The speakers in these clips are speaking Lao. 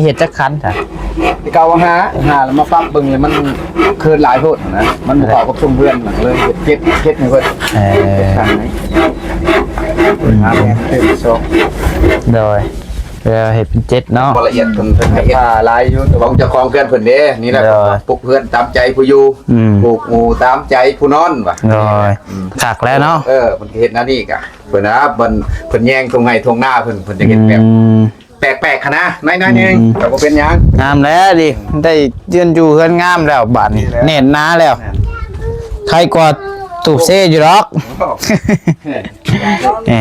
ເຮັດຈັກຄັນຊະ? ເກົ່າຫາ ຫາແລ້ວມາປັບເບິ່ງ ແລ້ວມັນເຄີນຫຼາຍໂພດນະ ມັນບໍ່ເຂົ້າກັບຊຸມເພື່ອນນະ ເລີຍເຮັດເຈັດ ເຈັດໃຫ້ເພິ່ນ. ເອີ ເຈັດຄັນນີ້ ຫາເພິ່ນເປັນສອງ ໂດຍ ແລ້ວເຮັດເປັນເຈັດເນາະ. ບໍ່ລະອຽດເພິ່ນ ເພິ່ນໃຫ້ເຮັດຫຼາຍຢູ່ ຂອງເຈົ້າຂອງເຮືອນເພິ່ນເດ້. ນີ້ແຫຼະ ໂດຍ ປຸກເຮືອນຕາມໃຈຜູ້ຢູ່ ອືມ ປູກໝູ່ຕາມໃຈຜູ້ນອນວ່າ. ໂດຍ ອືມ ຄັກແລ້ວເນາະ. ເອີ ເພິ່ນເຮັດແນວນີ້ກະ ເພິ່ນນະ ເພິ່ນ ເພິ່ນແຍງທົ່ງໄຮ່ທົ່ງນາເພິ່ນ ເພິ່ນຈະເຮັດແບບ ອືມ ແປກໆຫັ້ນນະ ໜ້ອຍໆໜຶ່ງ ອືມ ກໍບໍ່ເປັນຫຍັງ ງາມແລ້ວດິ ໄດ້ເຮືອນຢູ່ເຮືອນງາມແລ້ວບາດນີ້ ນີ້ແຫຼະ ແໜ້ນໜາແລ້ວ ແມ່ນ ໃຄກວ່າຕູບເຊຢູ່ດອກ. ໂອ້ ເອີ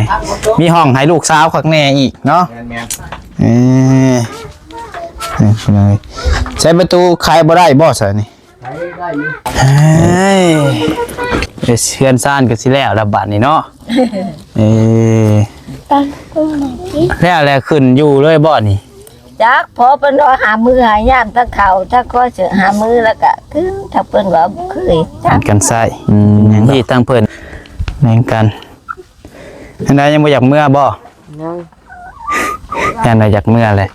ມີຫ້ອງໃຫ້ລູກສາວຄັກແນ່ອີກເນາະ. ແມ່ນໆ ເອີ ໃຊ້ປະຕູໄຂບໍ່ໄດ້ບໍ່ຊະນີ້? ໄດ້ ໄດ້ຢູ່. ເອີຍ ເຮືອນຊານກໍຊິແລ້ວລະບາດນີ້ເນາະ. ເອີ ແລ້ວແລ້ວຂຶ້ນຢູ່ເລີຍບໍ່ນີ້? ຈັກ ພໍເພິ່ນວ່າຫາມື້ຫາຍາມ ທັງເຂົາທັງຄອຍຊິຫາມື້ ແລ້ວກະຄືທາງເພິ່ນວ່າບໍ່ຄື ຈັກກັນໃຊ້. ອືມ ຫຍັງທີ່ທາງເພິ່ນແມ່ນກັນ. ອັນໃດ ຍັງບໍ່ຢາກເມືອບໍ່? ຍັງ ຢ້ານວ່າຢາກເມືອແຫຼະ.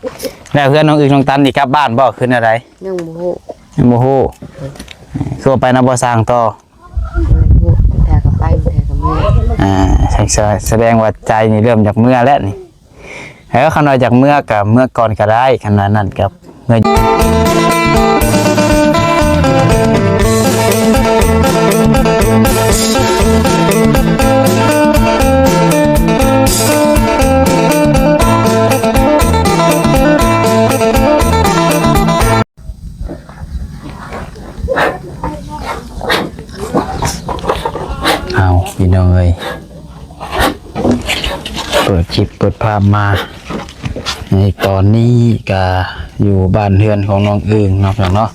ແລ້ວເຮືອນນ້ອງອຶ່ງນ້ອງຕັນນີ້ກັບບ້ານບໍ່ ຄືແນວໃດ? ຍັງບໍ່ຮູ້ ຍັງບໍ່ຮູ້. ຄືວ່າໄປນຳບໍ່ຊ່າງຕໍ່? ບໍ່ຮູ້ ບາງເທື່ອກໍໄປ ບາງເທື່ອກໍເມືອ. ອ່າ ສະ ສະແດງວ່າໃຈນີ້ເລີ່ມຢາກເມືອແລ້ວນີ້. ເອີ ຄັນວ່າຢາກເມືອກໍເມືອກ່ອນກໍໄດ້ ຄັນວ່ານັ້ນກໍ ເມື່ອ ເອົາ ພີ່ນ້ອງເອີຍ ເປີດຄລິບເປີດພາບມາໃນຕອນນີ້ກະຢູ່ບ້ານເຮືອນຂອງນ້ອງອຶ່ງເນາະ ພີ່ນ້ອງເນາະ.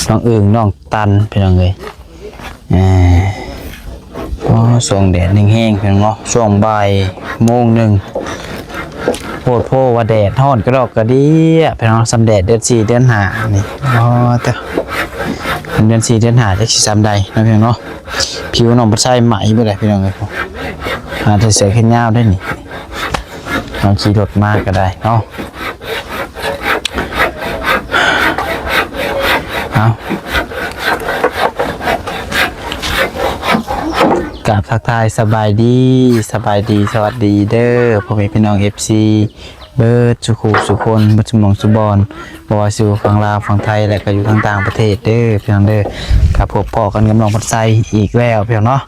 ນ້ອງອຶ່ງ ນ້ອງຕັນ ພີ່ນ້ອງເອີຍ. ອ່າ ໂອ້ ຊ່ວງແດດແຮງໆ ພີ່ນ້ອງເນາະ ຊ່ວງບ່າຍໂມງໜຶ່ງ ໂພດໂພວ່າແດດຮ້ອນກະດອກກະເດຍ ພີ່ນ້ອງ. ສ່ຳແດດເດືອນສີ່ເດືອນຫ້ານີ້ ອໍ ເຕີ ເດືອນສີ່ເດືອນຫ້າ ຈັກຊິສ່ຳໃດເນາະ ພີ່ນ້ອງເນາະ. ຜິວນ້ອງບໍ່ໃສ່ໄໝເບິດເລີຍ ພີ່ນ້ອງເອີຍ. ຫາແຕ່ເສື້ອແຂນຍາວໄດ້ນີ້ ເຮົາຂີ່ລົດມາກໍໄດ້ເນາະ. ເອົາ ກາບທັກທາຍສະບາຍດີ ສະບາຍດີ ສະຫວັດດີເດີ ພໍ່ແມ່ພີ່ນ້ອງ ເອັຟຊີ ເບິດສູ່ຄູ່ສູ່ຄົນ ເບິດສູ່ໝ່ອງສູ່ບ່ອນ ບໍ່ວ່າຊິຢູ່ຝັ່ງລາວ ຝັ່ງໄທ ແລະ ກໍຢູ່ທາງຕ່າງປະເທດເດີ ພີ່ນ້ອງເດີ. ກໍພົບພໍ້ກັນກັບນ້ອງພັດໄຊອີກແລ້ວ ພີ່ນ້ອງເນາະ.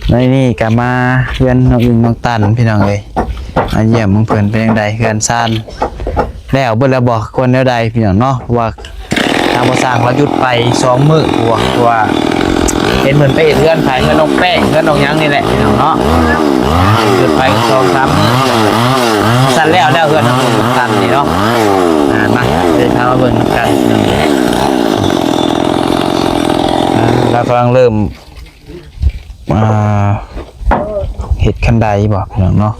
ໃນນີ້ກໍມາເຮືອນນ້ອງອຶ່ງນ້ອງຕັນ ພີ່ນ້ອງເອີຍ ມາຢ້ຽມເບິ່ງເພິ່ນເປັນຈັ່ງໃດ ເຮືອນຊານແລ້ວເບິດແລ້ວບໍ່ ຄວນແນວໃດ ພີ່ນ້ອງເນາະ. ເພາະວ່າທາງພໍ່ຊ່າງລາວຢຸດໄປສອງມື້ ເພາະວ່າ ເພາະວ່າເຫັນເພິ່ນໄປເຮັດເຮືອນໃຜ ເຮືອນນ້ອງແປ້ງ ເຮືອນນ້ອງຫຍັງນີ້ແຫຼະ ພີ່ນ້ອງເນາະ. ຢຸດໄປສອງສາມມື້ ຊັ້ນແລ້ວ ແລ້ວເຮືອນນ້ອງອຶ່ງນ້ອງຕັນນີ້ເນາະ. ອ່າ ມາ ເດີນທາງມາເບິ່ງນຳກັນ ລາວກຳລັງເລີ່ມ ອ່າ ເຮັດຄັນໄດບໍ່ ພີ່ນ້ອງເນາະ.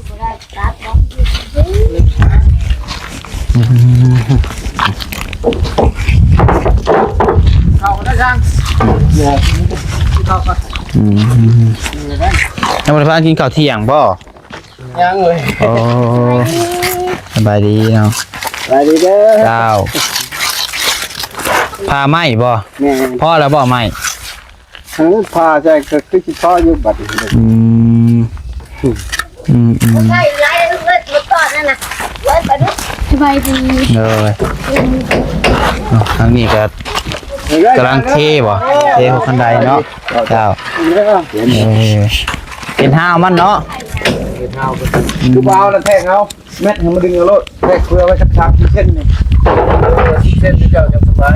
ເຂົ້າໄດ້ຍັງ? ເຂົ້າກ່ອນ. ອືມ ຍັງບໍ່ໄດ້ພາກັນກິນເຂົ້າທ່ຽງບໍ່? ຍັງເລີຍ. ໂອ້ ສະບາຍດີເນາະ. ສະບາຍດີເດີ. ເຈົ້າ ຜ່າໄມ້ບໍ່? ແມ່ນ. ພໍແລ້ວບໍ່ໄມ້? ເອີ ຜ່າໃສ່ກໍຄືຊິພໍຢູ່ບັດນີ້. ອືມ ອືມໆ ໃສ່ຫຼາຍເອີຍ ບໍ່ຕອດນັ້ນນະ. ສະບາຍດີ. ເອີ ເອົາ ທາງນີ້ກໍກຳລັງເທບໍ່? ເທຫົວຄັນໄດເນາະ. ເຈົ້າ ເອີ ເປັນຫ້າວມັນເນາະ. ຄືບໍ່ເອົາລະແທກເອົາ. ແມັດໃຫ້ມາດຶງເອົາໂລດ ແລກເພື່ອໄວ້ສັກສາມສີ່ເສັ້ນນີ້ ເອີ ສິບເສັ້ນເຈົ້າຈັ່ງສະບາຍ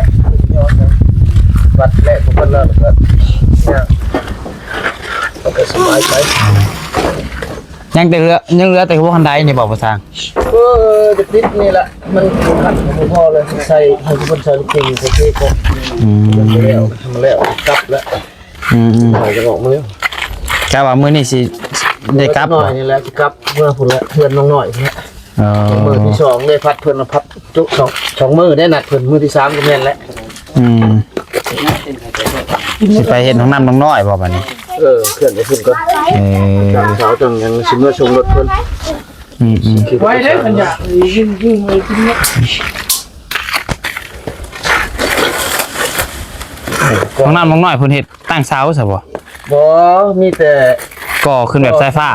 ວັດແລກຂອງເພິ່ນແລ້ວ ແລ້ວກໍຍ່າງ ມັນກໍສະບາຍໄປ. ຍັງແຕ່ເຫຼືອ ຍັງເຫຼືອແຕ່ຫົວຄັນໄດນີ້ບໍ່ ພໍ່ຊ່າງ? ເອີ ຈະຕິດນີ້ລະ ມັນຂັດບໍ່ພໍເລີຍ ໃສ່ໃຫ້ເພິ່ນໃສ່ລູກປິງໃສ່ເກກອນ. ອືມ ແລ້ວ ທຳແລ້ວກັບແລ້ວ. ອືມໆ ຂ້ອຍຈະອອກມື້ ກະວ່າມື້ນີ້ຊິໄດ້ກັບ ນ້ອຍນີ້ແຫຼະ ຊິກັບເມືອພຸ້ນແຫຼະ ເຮືອນນ້ອງນ້ອຍພຸ້ນແຫຼະ. ເອີ ມື້ທີສອງເດ້ ພັດເພິ່ນມາພັດຈຸສອງ ສອງມື້ໄດ້ ນັດເພິ່ນມື້ທີສາມກໍແມ່ນແຫຼະ. ອືມ ຊິໄປເຮັດຫ້ອງນ້ຳນ້ອງນ້ອຍບໍ່ບັດນີ້? ເອີ ເຄື່ອນໄປພຸ້ນກ່ອນ. ເອີ ທາງເຂົາຈັ່ງຍັງຊິເມືອສົ່ງລົດເພິ່ນ. ອືມໆ ໄວເດ້ ຄັນຢາກຍິງ ຍິງໄປກິນເນາະ. ຫ້ອງນ້ຳນ້ອງນ້ອຍເພິ່ນເຮັດຕັ້ງເສົາຊະບໍ່? ບໍ່ ມີແຕ່ກໍ່ຂຶ້ນແບບສາຍຟ້າ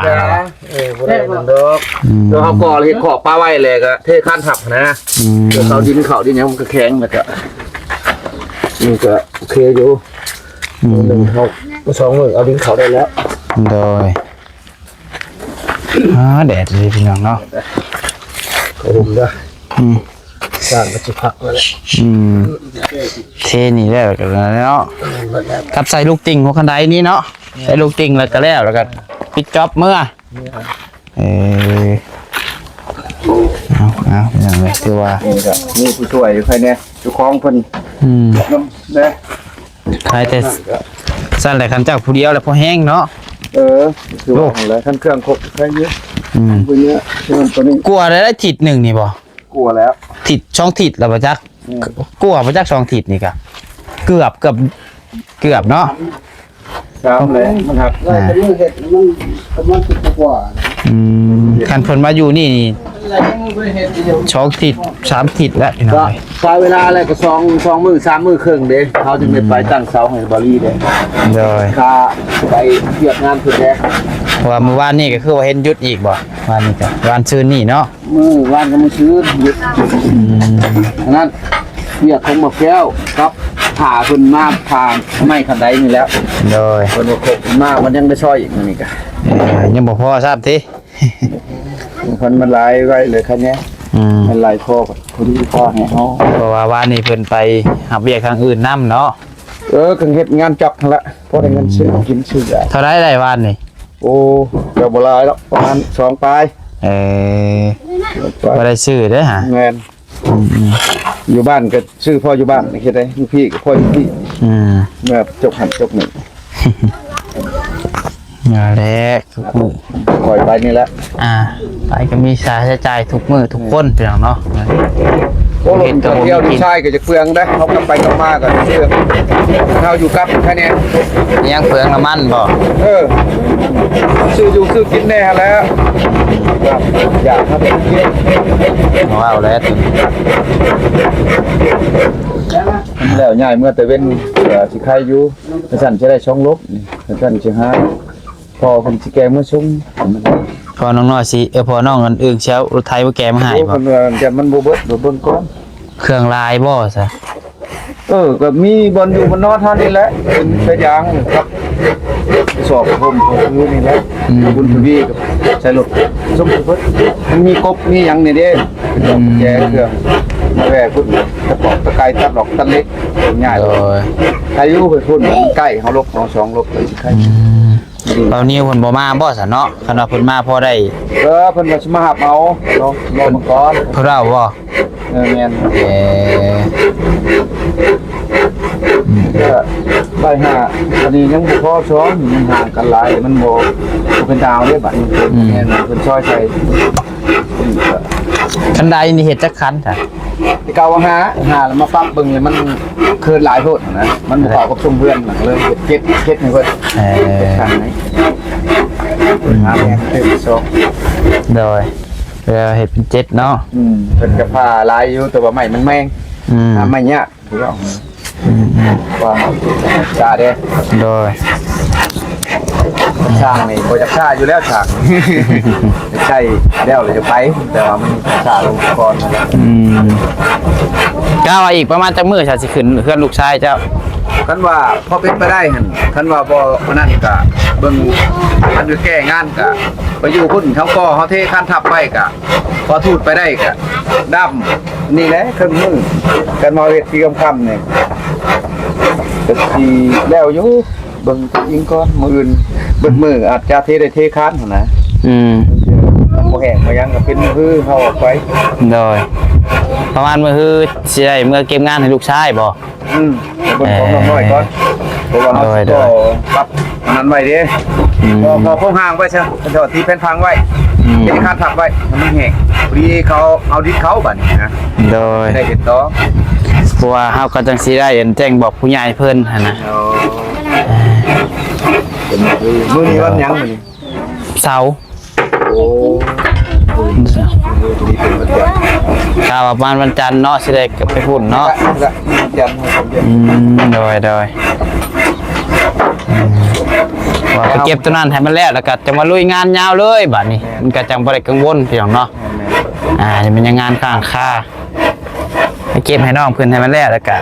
ເອີ ບໍ່ໄດ້ນັ້ນດອກ. ອືມ ແລ້ວເຮົາກໍ່ເຮັດຂອບປະໄວ້ແລ້ວກໍເທຄານທັບນະ. ອືມ ເພື່ອເຂົາດິນເຂົ້າດິນຫຍັງມັນກໍແຂງ ແລ້ວກໍ ມັນກໍໂອເຄຢູ່. ອືມ ມື້ໜຶ່ງເຮົາສອງມື້ເອົາດິນເຂົ້າໄດ້ແລ້ວ. ໂດຍ ອ່າ ແດດເລີຍພີ່ນ້ອງເນາະ ເຂົ້າຮົ່ມເດີ. ອືມ ສ້າງກໍຊິພັກແລ້ວແຫຼະ. ອືມ ເທນີ້ແລ້ວກໍເນາະ ກັບໃສ່ລູກຕິ່ງຫົວຄັນໄດນີ້ເນາະ. ໃສ່ລູກຕິ່ງແລ້ວກໍແລ້ວ ແລ້ວກໍປິດຈອບເມືອ. ເອີ ເອົາ ເອົາ ພີ່ນ້ອງເອີຍ ຖືວ່ານີ້ກໍມີຜູ້ຊ່ວຍຢູ່ໃຜແດ່ ເຈົ້າຂອງເພິ່ນ. ອືມ ນຳແດ່ ຂາຍແຕ່ຊັ້ນແຫຼະ ຄັນເຈົ້າຜູ້ດຽວແຫຼະພໍແຮງເນາະ. ເອີ ຄືວ່າຫັ້ນແຫຼະ ຄັນເຄື່ອງຄົບໃຄຢູ່. ອືມ ເພິ່ນເນຍ ເພິ່ນຕົວນີ້ ກວ່າໄດ້ທິດໜຶ່ງນີ້ບໍ່? ກວ່າແລ້ວ ທິດສອງທິດແລ້ວບໍ່ຈັກ. ອືມ ກວ່າບໍ່ຈັກສອງທິດນີ້ກະເກືອບ ເກືອບ ເກືອບເນາະ. ສາມແຫຼະ ມັນຫັກ ອ່າ ເຮັດມັນປະມານສິບກວ່າ. ອືມ ຄັນເພິ່ນມາຢູ່ນີ້ນີ້ ສອງທິດສາມທິດແລ້ວພີ່ນ້ອງ. ກໍໃຊ້ເວລາແລ້ວກໍສອງ ສອງມື້ສາມມື້ເຄິ່ງເດ້ ເຮົາຈຶ່ງໄດ້ໄປ ອືມ ຕັ້ງເສົາໃຫ້ບາລີເດ້. ໂດຍ ຄ່າໄປວຽກງານເພິ່ນເດ້ ເພາະວ່າມື້ວານນີ້ກໍຄືວ່າເຫັນຢຸດອີກບໍ່? ວານນີ້ກໍ ວານຊືນນີ້ເນາະ. ມື້ວານກັບມື້ຊືນຢຸດ. ອືມ ອັນນັ້ນວຽກຂອງໝໍ້ແກ້ວກັບຖ້າເພິ່ນມາ ຖ້າໄມ້ຄັນໄດນີ້ແລ້ວ. ໂດຍ ເພິ່ນວ່າຄົບມາ ມັນຍັງໄດ້ຊ່ອຍອີກມື້ນີ້ກະ ເອີ ຍັງບໍ່ພໍຊ້ຳຕິ. ເພິ່ນມັນຫຼາຍໄວ້ເລີຍຄັນນີ້. ອືມ ມັນຫຼາຍພໍ ເພິ່ນພໍໃຫ້ເຮົາ ເພາະວ່າວານນີ້ເພິ່ນໄປຮັບວຽກທາງອື່ນນຳເນາະ. ເອີ ກໍເຮັດງານຈັກຫັ້ນລະ ພໍໄດ້ເງິນຊື້ ອືມ ກິນຊື້ຢາ. ເທົ່າໃດໄດ້ວານນີ້? ໂອ້ ກໍບໍ່ຫຼາຍດອກ ປະມານສອງປາຍ. ເອີ ສອງປາຍ ບໍ່ໄດ້ຊື້ເດ້ຫາ. ແມ່ນ. ອືມໆ ຢູ່ບ້ານກໍຊື້ພໍຢູ່ບ້ານ ເຮັດໄດ້ຢູ່ພີ້ກໍພໍຢູ່ພີ້. ອືມ ແບບຈົກຫັ້ນຈົກນີ້ ນັ້ນແຫຼະ ທຸກມື້ຂ້ອຍໄປນີ້ແຫຼະ. ອ່າ ໄປກໍມີຄ່າໃຊ້ຈ່າຍທຸກມື້ທຸກຄົນ ອືມ ພີ່ນ້ອງເນາະ. ໂອ້ ລົດຄັນດຽວນີ້ໃຊ້ກໍຈະເປືອງເດ້ ເຮົາກັບໄປກັບມາກໍເປືອງ ເຮົາຢູ່ກັບໃຜແດ່ ຍັງເປືອງນ້ຳມັນບໍ່? ເອີ ຊື້ຢູ່ຊື້ກິນແດ່ຫັ້ນແຫຼະ ຢາກຫາໄປກິນ ເວົ້າແລ້ວ ແລ້ວຍ້າຍເມືອແຕ່ເວັນ ກໍຊິໄຄຢູ່. ຈັ່ງຊັ້ນຊິໄດ້ສອງລົບ ຈັ່ງຊັ້ນຊິຫາ ພໍ່ເພິ່ນຊິແກ່ເມືອສົ່ງ. ພໍ່ນ້ອງນ້ອຍຊິ ເອີ ພໍ່ນ້ອງອັນອື່ນຊິເອົາລົດໄຖມາແກ່ມາໃຫ້ບໍ່? ໂອ້ ເພິ່ນວ່າມັນບໍ່ເບິດ ເບິ່ງກ່ອນ. ເຄື່ອງຫຼາຍບໍ່ຊະ? ເອີ ກໍມີບ່ອນຢູ່ບ່ອນນອນເຮົານີ້ແຫຼະ ເປັນຕາຢາງກັບສອບຜົມຂອງຄືນີ້ແຫຼະ. ອືມ ບຸນທະວີກັບໃສ່ລົດສົ່ງເບິດ ມັນມີກົບມີຫຍັງນີ້ເດ້. ອືມ ແຈເຄື່ອງມາແວ່ພຸ້ນ ຕະປອກຕະໄກ ຕັດດອກຕັດເຫຼັກ ງ່າຍ. ໂດຍ ໄກຢູ່ໄປພຸ້ນ ໃກ້ເຮົາລົບ ເຮົາສອງລົບໄປຊິໄກ. ອືມ ບ່າວນິວເພິ່ນບໍ່ມາບໍ່ຊະເນາະ? ຄັນວ່າເພິ່ນມາພໍໄດ້. ເອີ ເພິ່ນວ່າຊິມາຮັບເອົາເນາະ ລໍມັນກ່ອນ. ເພິ່ນເວົ້າບໍ່? ເອີ ແມ່ນ. ເອີ ກໍໄປຫາ ອັນນີ້ຍັງບໍ່ພໍຊ້ອມ ມັນຫ່າງກັນຫຼາຍ ມັນບໍ່ ບໍ່ເປັນດາວເດ້ບັດນີ້. ອືມ ແມ່ນ ເພິ່ນຊ່ອຍໃສ່. ຄັນໄດນີ້ເຮັດຈັກຄັນຊະ? ແຕ່ເກົ່າວ່າຫ້າ ຫ້າ ແລ້ວມາປັບເບິ່ງ ແລ້ວມັນເຄີນຫຼາຍໂພດນະ ມັນບໍ່ເຂົ້າກັບຊົງເຮືອນນະ ເລີຍເຮັດເຈັດ ເຈັດໃຫ້ເພິ່ນ. ເອີ ເຈັດຄັນນີ້ ຫ້າແມ່ນເຕັມສອງ. ໂດຍ ແລ້ວເຮັດເປັນເຈັດເນາະ. ອືມ ເພິ່ນກໍຜ່າຫຼາຍຢູ່ ແຕ່ວ່າໄມ້ມັນແມງ. ອືມ ຫາໄມ້ຍາກ. ອືມ ວ່າຊ້າເດ້. ໂດຍ ຊ່າງນີ້ບໍ່ຢາກຊ້າຢູ່ແລ້ວ ຊ່າງໃຊ້ແລ້ວລະຈະໄປ ແຕ່ວ່າມັນຊ້າລົງກ່ອນ. ອືມ ກະວ່າອີກປະມານຈັກມື້ຊະຊິຂຶ້ນເຮືອນລູກຊາຍເຈົ້າ? ຄັນວ່າພໍເປັນໄປໄດ້ຫັ້ນ ຄັນວ່າບໍ່ອັນນັ້ນກະເບິ່ງ ຄັນແກ້ງານກະໄປຢູ່ພຸ້ນ ເຮົາກໍເຮົາເທຄານທັບໄວ້ກະ ພໍທູດໄປໄດ້ກະດຳ ນີ້ແຫຼະເຄິ່ງມື້ ຄັນມາເຮັດທີ່ຄ່ຳໆນີ້ ກໍຊິແລ້ວຢູ່ ເບິ່ງຕົວຈິງກ່ອນ ມື້ອື່ນເບິດມື້ອາດຈະເທໄດ້ເທຄານຫັ້ນນະ. ອືມ ບໍ່ແຫ້ງບໍ່ຫຍັງກໍເປັນມື້ຮືເຮົາອອກໄປ. ໂດຍ ປະມານມື້ຮືຊິໄດ້ເມືອເກັບງານໃຫ້ລູກຊາຍບໍ່? ອືມ ເບິ່ງຂອງນ້ອງນ້ອຍກ່ອນ ເອີ ເພາະວ່າເຮົາ ໂດຍ ຊິ ໂດຍ ກໍປັບອັນນັ້ນໄວ້ເດ້. ອືມ ກໍ ກໍຄົງຮ່າງໄວ້ຊະ ເຈົ້າທີ່ແຜ່ນພັງໄວ້. ອືມ ເຮັດຄານທັບໄວ້ໃຫ້ມັນແຫ້ງ ພໍດີເຂົາເອົາດິນເຂົ້າບັດນີ້ນະ. ໂດຍ ໄດ້ເຮັດຕໍ່ ເພາະວ່າເຮົາກໍຈັ່ງຊິໄດ້ແຈ້ງບອກຜູ້ໃຫຍ່ເພິ່ນຫັ້ນນະ. ໂອ້ ເປັນມື້ນີ້ວັນຫຍັງມື້ນີ້? ເສົາ. ໂອ້ ຖ້າວ່າປະມານວັນຈັນເນາະ ຊິໄດ້ໄປພຸ້ນເນາະ. ອືມ ໂດຍ ໂດຍ ອືມ ວ່າໄປເກັບໂຕນັ້ນໃຫ້ມັນແລ້ວ ແລ້ວກໍຈັ່ງມາລຸຍງານຍາວເລີຍບາດນີ້ ມັນກໍຈັ່ງບໍ່ໄດ້ກັງວົນ ພີ່ນ້ອງເນາະ. ອ່າ ນີ້ມັນຍັງງານຄ້າງຄາ ໄປເກັບໃຫ້ນ້ອງເພິ່ນໃຫ້ມັນແລ້ວ ແລ້ວກະ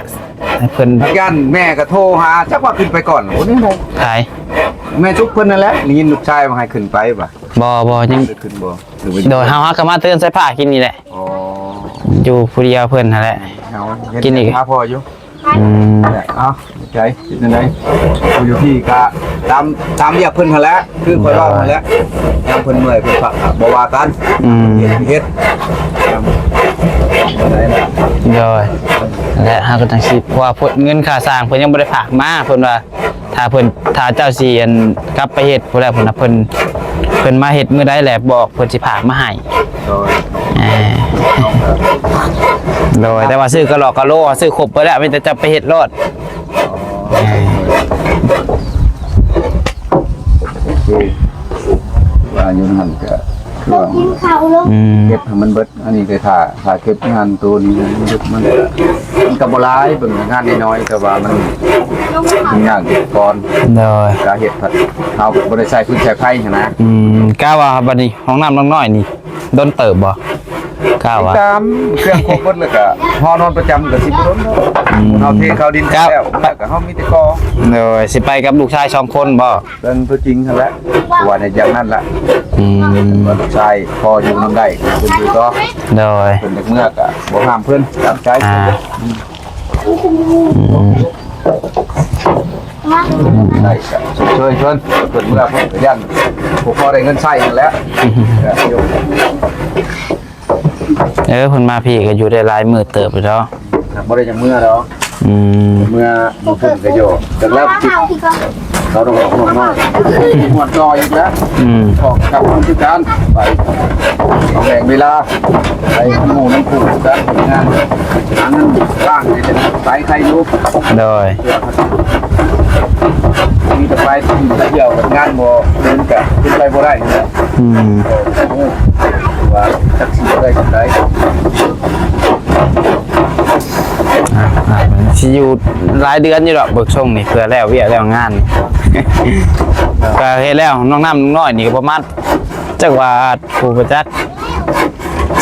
ໃຫ້ເພິ່ນ ຢ້ານແມ່ກໍໂທຫາ ຈັກວ່າຂຶ້ນໄປກ່ອນ. ໂອ້ ນີ້ໄດ໋ ໃຜ? ແມ່ຈຸກເພິ່ນນັ້ນແຫຼະ ໄດ້ຍິນລູກຊາຍວ່າໃຫ້ຂຶ້ນໄປວ່າ. ບໍ່ ບໍ່ ຍັງ ໄດ້ຂຶ້ນບໍ່? ໂດຍ ເຮົາ ເຮົາກໍມາເຕີນໃສ່ຜ້າກິນນີ້ແຫຼະ. ອໍ ຢູ່ຜູ້ດຽວເພິ່ນຫັ້ນແຫຼະ. ເຮົາ ກິນອີກ ຫາພໍ່ຢູ່. ອືມ ເອົາ ໃຈເປັນຈັ່ງໃດ? ຢູ່ທີ່ກະຕາມ ຕາມວຽກເພິ່ນຫັ້ນແຫຼະ ຄືຂ້ອຍເວົ້າຫັ້ນແຫຼະ. ຍາມເພິ່ນເມື່ອຍເພິ່ນພັກ ບໍ່ວ່າກັນ. ອືມ ເຮັດ ເຮັດ ໂດຍ ແລະ ເຮົາກໍຈັ່ງຊິ ເພາະວ່າເງິນຄ່າສ້າງເພິ່ນຍັງບໍ່ໄດ້ຝາກມາ ເພິ່ນວ່າ ຖ້າເພິ່ນ ຖ້າເຈົ້າຊິ ອັນ ກັບໄປເຮັດພຸ້ນແຫຼະ ເພິ່ນ ເພິ່ນ ເພິ່ນມາເຮັດມື້ໃດແຫຼະບອກ ເພິ່ນຊິຝາກມາໃຫ້. ໂດຍ ເອີ ໂດຍ ແຕ່ວ່າຊື້ກະຫຼອກກະໂຫຼ ຊື້ຄົບເບິດແລ້ວ ມີແຕ່ເຈົ້າໄປເຮັດໂລດ. ອໍ ເອີ ໂອເຄ ວ່າຢູ່ຫັ້ນກະ ຄືວ່າ ອືມ ເກັບໃຫ້ມັນເບິດ. ອັນນີ້ກໍຖ້າ ຖ້າເກັບງານໂຕນີ້ ມັນ ມັນ ມັນກໍບໍ່ຫຼາຍ ເບິ່ງງານນ້ອຍໆ ແຕ່ວ່າມັນ ມັນຍາກກ່ອນ. ໂດຍ ກະເຮັດ ເຮົາບໍ່ໄດ້ໃຊ້ຟືນໃຊ້ໄຟຫັ້ນນະ. ອືມ ກະວ່າບັດນີ້ຫ້ອງນ້ຳນ້ອງນ້ອຍນີ້ດົນເຕີບບໍ່? ກະວ່າຕາມເຄື່ອງຄົບເບິດ ແລ້ວກະເຮົານອນປະຈຳກໍຊິບໍ່ດົນດອກ. ອືມ ເຮົາເທເຂົ້າດິນແລ້ວ ແລ້ວກະເຮົາມີແຕ່ກໍ່. ໂດຍ ຊິໄປກັບລູກຊາຍສອງຄົນບໍ່? ເບິ່ງຕົວຈິງຫັ້ນແຫຼະ ເພາະວ່າໃນຢ່າງນັ້ນລະ. ອືມ ວ່າລູກຊາຍພໍຢູ່ນຳໄດ້ ເພິ່ນຢູ່ຕໍ່. ໂດຍ ເພິ່ນຢາກເມືອກະບໍ່ຫ້າມເພິ່ນ ຕາມໃຈ. ອ່າ ອືມ ອືມ ໄດ້ກະຊ່ວຍເພິ່ນ ເພິ່ນເມືອເພິ່ນກະຢ້ານບໍ່ພໍໄດ້ເງິນໃຊ້ຫັ້ນແຫຼະ. ເອີ ເພິ່ນມາພີ້ກໍຢູ່ໄດ້ຫຼາຍມື້ເຕີບຢູ່ດອກ. ບໍ່ໄດ້ຈັກເມືອດອກ. ອືມ ເມືອ ເມືອເພິ່ນກໍຢູ່ຈັກແລ້ວ ເຂົາຕ້ອງອອກນ້ອງນ້ອຍ ມ່ວນຈ່ອຍອີກແລ້ວ. ອືມ ອອກກັບຄົນພິການໄປ ຕ້ອງແບ່ງເວລາໄປນຳໝູ່ນຳຄູ່ກັນ ເຮັດງານ ຫາເງິນລ້າງໃຫ້ໄປໄຄຢູ່. ໂດຍ ມີແຕ່ໄປທ່ຽວກັບງານບໍ່ ເງິນກະເປັນໄປບໍ່ໄດ້ແຫຼະ. ອືມ ວ່າຈັກຊິໄດ້ຈັ່ງໃດ. ອ່າ ອ່າ ຊິຢູ່ຫຼາຍເດືອນຢູ່ດອກ ເບິ່ງຊົງນີ້ ເພື່ອແລ້ວວຽກແລ້ວງານ. ກໍເຮັດແລ້ວ ນ້ອງນ້ຳນ້ອຍນີ້ກໍປະມານ ຈັກວ່າຜູ້ປະຈັກ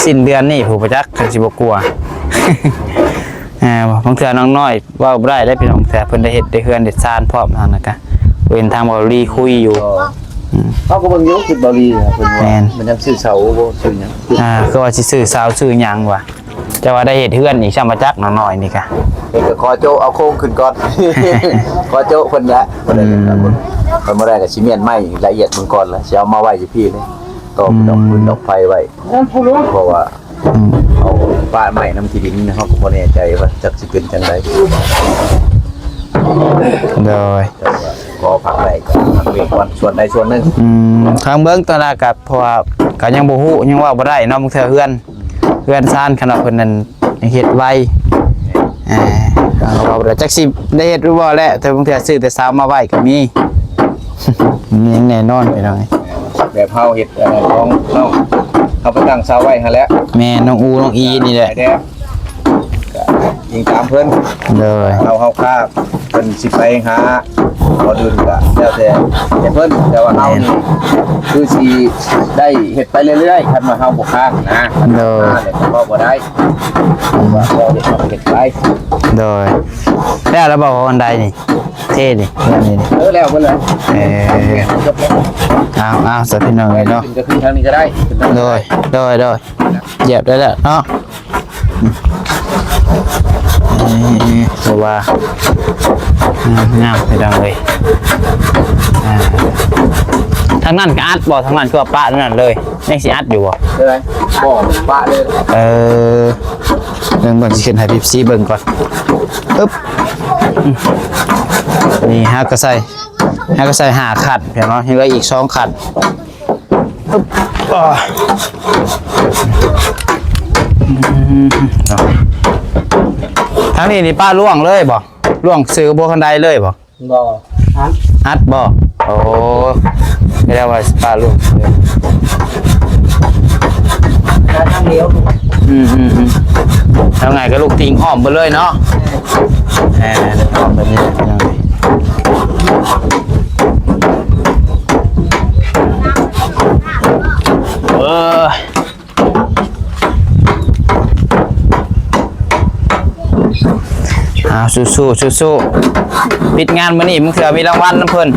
ສິ້ນເດືອນນີ້ຜູ້ປະຈັກ ຄັນຊິບໍ່ກົວ. ເອີ ບາງເທື່ອນ້ອງນ້ອຍເວົ້າບໍ່ໄດ້ເດ້ພີ່ນ້ອງ ເທື່ອເພິ່ນໄດ້ເຮັດໄດ້ເຮືອນໄດ້ຊານພ້ອມນັ້ນນະກະ ເຫັນທາງເບົາລີຄຸຍຢູ່. ເອີ ອືມ ເຮົາກໍເບິ່ງຢູ່ ຄິດເບົາລີນະ ເພິ່ນວ່າ ແມ່ນ ມັນຍັງຊື່ເສົາບໍ່ຊື່ຫຍັງ. ອ່າ ຄືວ່າຊິຊື່ເສົາຊື່ຫຍັງຫວາ ແຕ່ວ່າໄດ້ເຮັດເຮືອນອີກຊ້ຳ ປະຈັກນ້ອງນ້ອຍນີ້ກະ ເພິ່ນກໍຂໍໂຈະເອົາໂຄງຂຶ້ນກ່ອນ ຂໍໂຈະເພິ່ນແຫຼະ. ອືມ ເພິ່ນບໍ່ໄດ້ກໍຊິມ້ຽນໄມ້ລະອຽດເບິ່ງກ່ອນລະ ຊິເອົາມາໄວ້ຢູ່ພີ້ເລີຍ ຕໍ່ເປັນດອກ ອືມ ຟືນດອກໄຟໄວ້ ເພາະວ່າ ອືມ ເອົາປະໄວ້ນຳທີ່ດິນ ເຮົາກໍບໍ່ແນ່ໃຈວ່າຈັກຊິເປັນຈັ່ງໃດ. ໂດຍ ແຕ່ວ່າພໍພັກໄດ້ກໍພັກໄວ້ກ່ອນ ສ່ວນໃດສ່ວນໜຶ່ງ. ອືມ ທາງເບິ່ງຕອນນັ້ນກໍ ເພາະວ່າກໍຍັງບໍ່ຮູ້ ຍັງເວົ້າບໍ່ໄດ້ເນາະ ບາງເທື່ອເຮືອນ ເຮືອນຊານ ຄັນວ່າເພິ່ນນັ້ນເຮັດໄວ ເອີ ເຮົາກໍເວົ້າບໍ່ໄດ້ ຈັກຊິໄດ້ເຮັດຫຼືບໍ່ແຫຼະ ແຕ່ບາງເທື່ອຊື້ແຕ່ເສົາມາໄວ້ກໍມີ ມີຫຍັງແນ່ນອນພີ່ນ້ອງ. ແບບເຮົາເຮັດອັນນັ້ນຂອງນ້ອງ ເຮົາໄປຕັ້ງເສົາໄວ້ຫັ້ນແຫຼະ. ແມ່ນ ນ້ອງອູ ນ້ອງອີນີ້ແຫຼະ ແຕ່ກໍອີງຕາມເພິ່ນ. ໂດຍ ເຮົາ ເຮົາຄາ ເພິ່ນຊິໄປຫາບ່ອນອື່ນກໍແລ້ວແຕ່ເພິ່ນ ແຕ່ວ່າເຮົານີ້ ແມ່ນ ຄືຊິໄດ້ເຮັດໄປເລື້ອຍໆ ຄັນວ່າເຮົາບໍ່ຄ້າງນະ. ໂດຍ ມາແລ້ວກໍເວົ້າບໍ່ໄດ້ ວ່າເຮົາເຮັດ ເຮົາເຮັດໄປ. ໂດຍ ແລ້ວລະບໍ່ ອັນໃດນີ້ ເທນີ້ ເຮືອນນີ້ ເອີ ແລ້ວເບິດແລ້ວ. ເອີ ເອົາ ເອົາ ສະ ພີ່ນ້ອງເອີຍເນາະ ຂຶ້ນກໍຂຶ້ນທາງນີ້ກໍໄດ້. ໂດຍ ໂດຍ ໂດຍ ຢຽບໄດ້ແລ້ວເນາະ. ເອີ ຖືວ່າງາມ ງາມພີ່ນ້ອງເອີຍ. ອ່າ ທາງນັ້ນກໍອັດບໍ່? ທາງນັ້ນຄືວ່າປະທາງນັ້ນເລີຍ ຍັງຊິອັດຢູ່ບໍ່? ເລີຍ ບໍ່ ປະເລີຍ. ເອີ ເບິ່ງ ເບິ່ງ ຊິຂຶ້ນໃຫ້ເອັຟຊີເບິ່ງກ່ອນ. ອຶບ ນີ້ ຫາກໍໃສ່ ຫາກໍໃສ່ຫ້າຄັນ ເຫັນບໍ່? ຍັງເຫຼືອອີກສອງຄັນ. ອຶບ ອາ ອືມ ເນາະ ທາງນີ້ນີ້ປະລ່ວງເລີຍບໍ່? ລ່ວງຊື່ບົວຄັນໄດເລີຍບໍ່? ບໍ່ ອັດ ອັດບໍ່? ໂອ້ ແຕ່ວ່າຊິປະລ່ວງເລີຍ. ທາງດຽວ. ອືມໆໆ ທາງໄງກໍລູກຕິ່ງອ້ອມໄປເລີຍເນາະ. ແມ່ນ ອ້ອມແບບນີ້ ເອີ. ອ້າວ ສູ້ໆ ສູ້ໆ ປິດງານມື້ນີ້ ບາງເທື່ອມີລາງວັນນຳເພິ່ນ.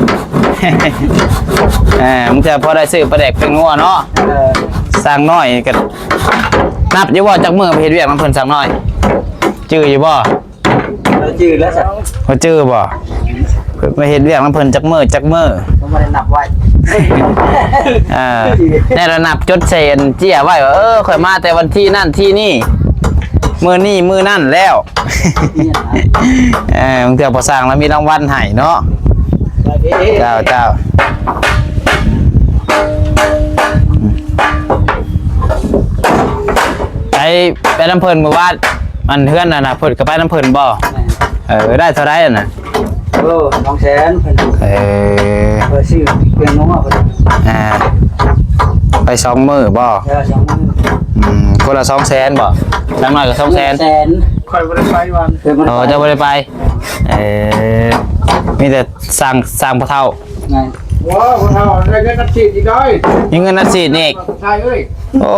ເອີ ບາງເທື່ອພໍໄດ້ຊື້ປາແດກແປ້ງນົວເນາະ. ເອີ ຊ່າງນ້ອຍກໍນັບຢູ່ບໍ່ ຈັກມື້ໄປເຮັດວຽກນຳເພິ່ນ ຊ່າງນ້ອຍ ຈື່ຢູ່ບໍ່? ເຮົາຈື່ແລ້ວຊະ ເຮົາຈື່ບໍ່? ໄປເຮັດວຽກນຳເພິ່ນຈັກມື້ຈັກມື້ ກໍບໍ່ໄດ້ນັບໄວ້. ເອີ ແນ່ລະນັບຈົດໃສ່ອັນເຈ້ຍໄວ້ວ່າ ເອີ ຂ້ອຍມາແຕ່ວັນທີນັ້ນທີນີ້ ມື້ນີ້ມື້ນັ້ນແລ້ວ. ເອີ ບາງເທື່ອພໍ່ຊ່າງລາວມີລາງວັນໃຫ້ເນາະ. ເຈົ້າ ເຈົ້າ ໄປ ໄປນຳເພິ່ນມື້ວານ ອັນເຮືອນນັ້ນນະ ເພິ່ນກໍໄປນຳເພິ່ນບໍ່? ແມ່ນ. ເອີ ໄດ້ເທົ່າໃດຫັ້ນນະ? ໂອ້ ສອງແສນເພິ່ນ. ເອີ ເພິ່ນຊື້ເຄື່ອງນົວເພິ່ນ. ອ່າ ໄປສອງມື້ບໍ່? ເອີ ສອງມື້. ອືມ ຄົນລະສອງແສນບໍ່? ຢ່າງໜ້ອຍກໍສອງແສນ. ແສນ. ຂ້ອຍບໍ່ໄດ້ໄປວັນ. ເອີ ເຈົ້າບໍ່ໄດ້ໄປ. ເອີ ມີແຕ່ສ້າງ ສ້າງພໍ່ເຖົ້າ. ໂອ້ ພໍ່ເຖົ້າໄດ້ເງິນອັດສີດອີກເດ້. ມີເງິນອັດສີດອີກ. ໃຊ່ເອີຍ. ໂອ້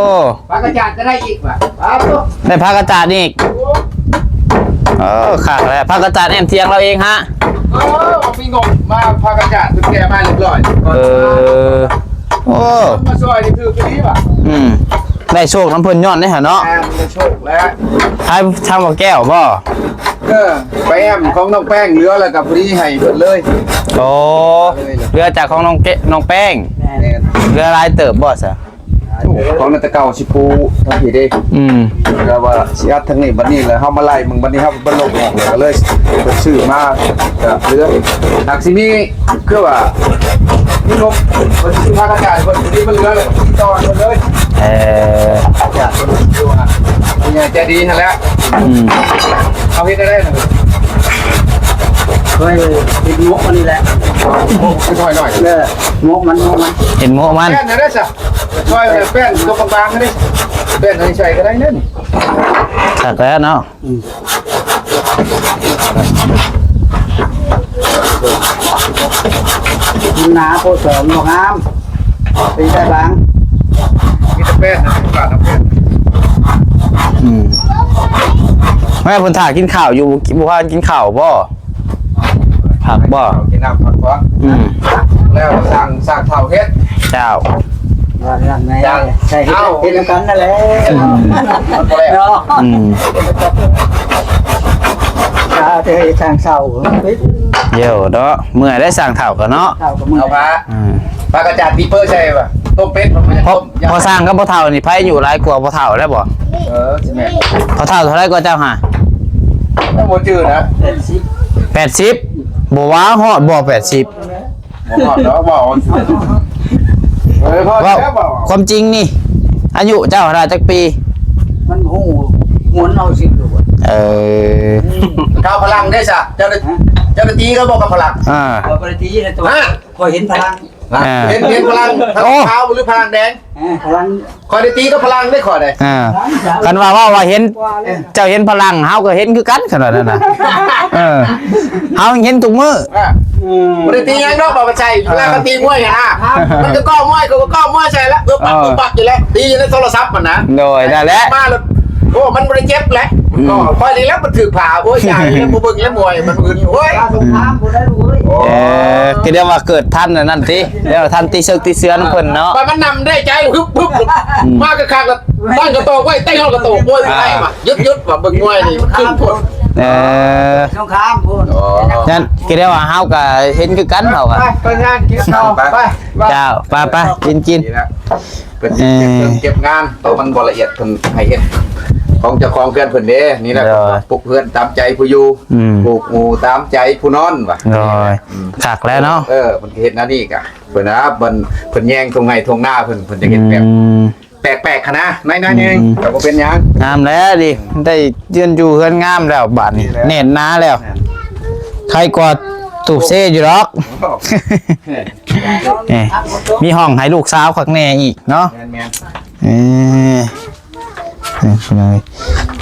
ຜັກກະຈາດກໍໄດ້ອີກວ່າ. ໄດ້ຜັກກະຈາດອີກ. ໂອ້ ຄັກແລ້ວ ຜັກກະຈາດແອ້ມທຽງລາວເອງຫະ. ເອີ ມີງົບມາ ຜັກກະຈາດເພິ່ນແກ່ມາຮຽບຮ້ອຍ. ເອີ ໂອ້ ມາຊ່ອຍນີ້ຖືກດີວ່າ. ອືມ ໄດ້ໂຊກນຳເພິ່ນຍ້ອນນີ້ຫະເນາະ. ແມ່ນ ໄດ້ໂຊກແລ້ວ. ຂາຍທາງບໍ່ແກ້ວບໍ່? ເອີ ໄປແອ້ມຂອງນ້ອງແປ້ງເຫຼືອ ແລ້ວກໍພໍດີໃຫ້ເພິ່ນເລີຍ. ໂອ້ ເຫຼືອຈາກຂອງນ້ອງແກ ນ້ອງແປ້ງ. ແມ່ນ. ເຫຼືອຫຼາຍເຕີບບໍ່ຊະ? ຂອງນັ້ນແຕ່ເກົ່າຊິປູທາງພີ້ເດ້. ອືມ ແລ້ວວ່າຊິອັດທາງນີ້ ບັດນີ້ແລ້ວເຮົາມາໄລ່ເບິ່ງ ບັດນີ້ເຮົາບໍ່ລົງອອກ ກໍເລີຍໄປຊື້ມາ ກໍເຫຼືອ. ຫາກຊິມີ ຄືວ່າມີງົບ ເພິ່ນຊິພາກະຈາຍ ເພິ່ນຊິມີເຫຼືອ ແລ້ວກໍຕິດຕໍ່ເພິ່ນເລີຍ. ເອີ ອາຈານເພິ່ນຢູ່ວ່າຜູ້ໃຫຍ່ໃຈດີຫັ້ນແຫຼະ. ອືມ ເຮົາເຮັດໄດ້ນະ ເຄີຍເຮັດງົບອັນນີ້ແຫຼະ. ງົບຄືນ້ອຍໆ ເອີ ງົບມັນ ງົບມັນ ເຮັດງົບມັນ. ແປ້ນໄດ້ຊະ ຊ່ອຍແປ້ນຕົວບາງໆ ເດ້ ແປ້ນອັນນີ້ໃສ່ກໍໄດ້ເດ້. ຄັກແລ້ວເນາະ. ອືມ ມັນໜາໂພດສອງ ບໍ່ງາມ ເປັນແຕ່ບາງ. ມີແຕ່ແປ້ນນະ ຂາດແຕ່ແປ້ນ. ອືມ ແມ່ເພິ່ນຖ້າກິນຂ້າວຢູ່ ບໍ່ພາກັນກິນຂ້າວບໍ່? ພັກບໍ່? ເອົາກິນນ້ຳພັກຜ່ອນ. ອືມ ແລ້ວສ້າງ ສ້າງເຖົ້າເຮັດ. ເຈົ້າ ວ່ານັ້ນແມ່ ເຈົ້າ ໃສ່ເຮັດ ເຮັດນຳກັນນັ້ນແຫຼະ. ອືມ ເນາະ. ອືມ ຖ້າເຮັດຊ່າງເຖົ້າ ດຽວເນາະ ເມື່ອຍໄດ້ສ້າງເຖົ້າກໍເນາະ. ເຖົ້າກໍເມື່ອຍ. ເອົາພາ ອືມ ພາກະຈາດປີເປີໃສ່ວ່າ ຕົ້ມເປັດ. ພໍ່ ພໍ່ຊ່າງກັບພໍ່ເຖົ້ານີ້ ໃຜອາຍຸຫຼາຍກວ່າ ພໍ່ເຖົ້າແລ້ວບໍ່? ເອີ ຊິແມ່ນ. ພໍ່ເຖົ້າເທົ່າໃດກວ່າເຈົ້າຫາ? ຍັງບໍ່ຈື່ນະ. ແປດສິບ ແປດສິບ ບໍ່ວ່າຮອດບໍ່ ແປດສິບ? ບໍ່ຮອດດອກ ເວົ້າ ເອີ ເວົ້າ ເວົ້າ ຄວາມຈິງນີ້ ອາຍຸເຈົ້າຫັ້ນນະຈັກປີ? ມັນຮູ້ ໝູນເອົາຊິລູກ. ເອີ ເຂົາພະລັງເດ້ຊະ ເຈົ້າໄດ້ ເຈົ້າໄດ້ຕີເຂົາບໍ່ກັບພະລັງ? ອ່າ ຂ້ອຍບໍ່ໄດ້ຕີນະ ແຕ່ວ່າ ຮະ ຂ້ອຍເຫັນພະລັງ. ອ່າ ເຫັນ ເຫັນພະລັງ ໂອ້ ຂາວຫຼືພະລັງແດງ? ເອີ ພະລັງ ຂ້ອຍໄດ້ຕີກັບພະລັງເດ້ຂ້ອຍເດ້. ອ່າ ຄັນວ່າ ເວົ້າວ່າເຫັນ ເຈົ້າເຫັນພະລັງ ເຮົາກໍເຫັນຄືກັນ ຂະໜາດນັ້ນນະ. ເອີ ເຮົາເຫັນທຸກມື້. ອ່າ ອືມ ບໍ່ໄດ້ຕີຫຍັງດອກ ບໍ່ໄປໃສ່ ເວລາເຂົາຕີມວຍຫັ້ນນະ ມັນກໍກໍມວຍ ກໍກໍມວຍໃສ່ລະ ເອີ ປັກ ເອີ ປັກຢູ່ແລ້ວ ຕີຢູ່ໃນໂທລະສັບຫັ້ນນະ. ໂດຍ ນັ້ນແຫຼະ ມາແລ້ວ ໂອ້ ມັນບໍ່ໄດ້ເຈັບແຫຼະ. ອືມ ກໍຂ້ອຍນີ້ແຫຼະມັນຖືກຜ່າ ໂອ້ຍ ຢ່າ ບໍ່ເບິ່ງແລ້ວມວຍ ມັນມຶນ ໂອ້ຍ ສົງຄາມບໍ່ໄດ້ເວີຍ. ເອີ ຄືໄດ້ວ່າເກີດທັນອັນນັ້ນຕິ ແລ້ວທັນຕີເສິກຕີເສືອນຳເພິ່ນເນາະ. ມັນນຳໄດ້ໃຈ ຮຶບໆ ອືມ ມາຄັກໆ ແລ້ວ ຕັ້ງກະໂຕກໄວ້ ເຕະຮອດກະໂຕກ ໂອ້ຍ ອ່າ ບໍ່ໄດ້ວ່າ ຢຸດໆ ວ່າເບິ່ງມວຍນີ້ມັນຂຶ້ນໂພດ. ເອີ ສົງຄາມພຸ້ນ. ອໍ ນັ້ນກໍໄດ້ວ່າເຮົາກໍເຫັນຄືກັນເຮົາກໍ ໄປ ໄປງານກິນເຂົ້າ ໄປ ໄປ ໄປ ເຈົ້າ ໄປ ໄປ ກິນ ກິນ ນີ້ແຫຼະ ເພິ່ນເກັບເຄື່ອງເກັບງານ ໂຕມັນບໍ່ລະອຽດ ເພິ່ນໃຫ້ເຮັດຂອງເຈົ້າຂອງເຮືອນເພິ່ນເດ້. ນີ້ແຫຼະ ເອີ ປຸກເຮືອນຕາມໃຈຜູ້ຢູ່ ອືມ ປູກໝູຕາມໃຈຜູ້ນອນວ່າ. ໂດຍ ອືມ ຄັກແລ້ວເນາະ. ເອີ ເພິ່ນກໍເຮັດແນວນີ້ກະ ເພິ່ນນະ ເພິ່ນ ເພິ່ນແຍງທົ່ງໄຮ່ທົ່ງນາເພິ່ນ ເພິ່ນຈະເຮັດແບບ ອືມ ແປກໆ ຫັ້ນນະ ໜ້ອຍໆ ໜຶ່ງ ອືມ ກໍບໍ່ເປັນຫຍັງ. ງາມແລ້ວນີ້ ໄດ້ເຮືອນຢູ່ເຮືອນງາມແລ້ວບາດນີ້ ແນ່ນໜາແລ້ວ ແມ່ນ ໃຄກວ່າຕູບເຊຢູ່ດອກ. ໂອ້ ເອີ ມີຫ້ອງໃຫ້ລູກສາວຄັກແນ່ອີກເນາະ. ແມ່ນໆ ເອີ ນີ້ພີ່ນ້ອງເອີຍ